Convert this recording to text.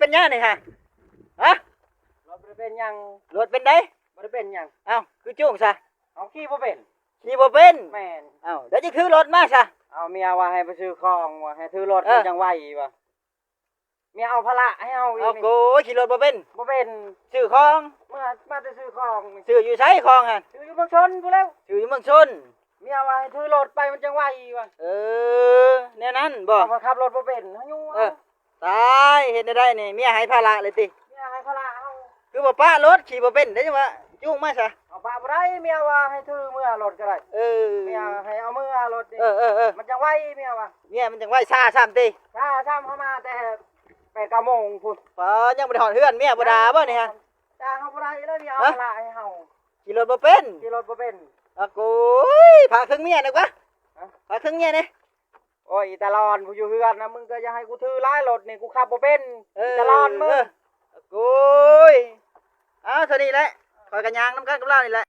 ປັນຫຍັງນີ້ຮະ? ຮະ? ລົດບໍ່ໄດ້ເປັນຫຍັງ. ລົດເປັນໃດ? ບໍ່ໄດ້ເປັນຫຍັງ. ເອົ້າ ຄືຈູ້ງຊະ? ເອົາ ຂີ່ບໍ່ເປັນ. ຂີ່ບໍ່ເປັນ? ແມ່ນ. ເອົ້າ ແລ້ວຈະຖືລົດມາຊະ? ເອົາ ເມຍວ່າໃຫ້ໄປຊື້ຂອງ ວ່າໃຫ້ຖືລົດ ເອີ ມັນຈັ່ງໄວວ່າ. ເມຍເອົາພາລະໃຫ້ເຮົາອີກ. ເອົາ ນີ້ ໂກຍ ຂີ່ລົດບໍ່ເປັນ? ບໍ່ເປັນ. ຊື້ຂອງ? ເມື່ອມາແຕ່ຊື້ຂອງ. ຊື້ຢູ່ໃສຂອງຫັ້ນ? ຊື້ຢູ່ເມືອງຊົນພຸ້ນແຫຼ້ວ. ຊື້ຢູ່ເມືອງຊົນ. ເມຍວ່າໃຫ້ຖືລົດໄປມັນຈັ່ງໄວວ່າ. ເອີ ແນວນັ້ນບໍ? ເຮົາກໍຂັບລົດບໍ່ເປັນ ເຮົາຢູ່. ເອີ ຕາຍ ເຮັດແນວໃດນີ້ ເມຍໃຫ້ພາລະເລີຍຕິ? ເມຍໃຫ້ພາລະເຮົາ. ຄືບໍ່ປະລົດ ຂີ່ບໍ່ເປັນເດ້ ຈັ່ງວ່າຈູງມາຊະ. ເອົາປະບໍ່ໄດ້ ເມຍວ່າໃຫ້ຖືເມືອລົດກໍໄດ້. ເອີ ເມຍໃຫ້ເອົາເມືອລົດນີ້. ເອີໆໆ ມັນຈັ່ງໄວ ເມຍວ່າ. ເມຍມັນຈັ່ງໄວ ຊ້າຊ້ຳຕິ? ຊ້າຊ້ຳ ເຮົາມາແຕ່ແປດເກົ້າໂມງພຸ້ນ. ປາ ຍັງບໍ່ໄດ້ຮອດເຮືອນ ເມຍບໍ່ດ່າບໍ່ນີ້ຮະ? ດ່າເຮົາບໍ່ໄດ້ແລ້ວ ເມຍເອົາພາລະໃຫ້ເຮົາ. ຂີ່ລົດບໍ່ເປັນ? ຂີ່ລົດບໍ່ເປັນ. ອາ ໂກຍ ພາເຄື່ອງເມຍນະກວ່າ. ຮະ? ພາເຄື່ອງເມຍນີ້. ໂອ້ຍ ອີຕາຫຼອນ ຜູ້ຢູ່ເຮືອນນະ ມຶງກໍຢ່າໃຫ້ກູຖືຫຼາຍລົດນີ້ ກູຂັບບໍ່ເປັນ. ເອີ ອີຕາຫຼອນມຶງ. ໂກຍ ເອົາ ເທົ່ານີ້ແຫຼະ ຂ້ອຍກໍຍ່າງນຳກັນກັບລາວນີ້ແຫຼະ.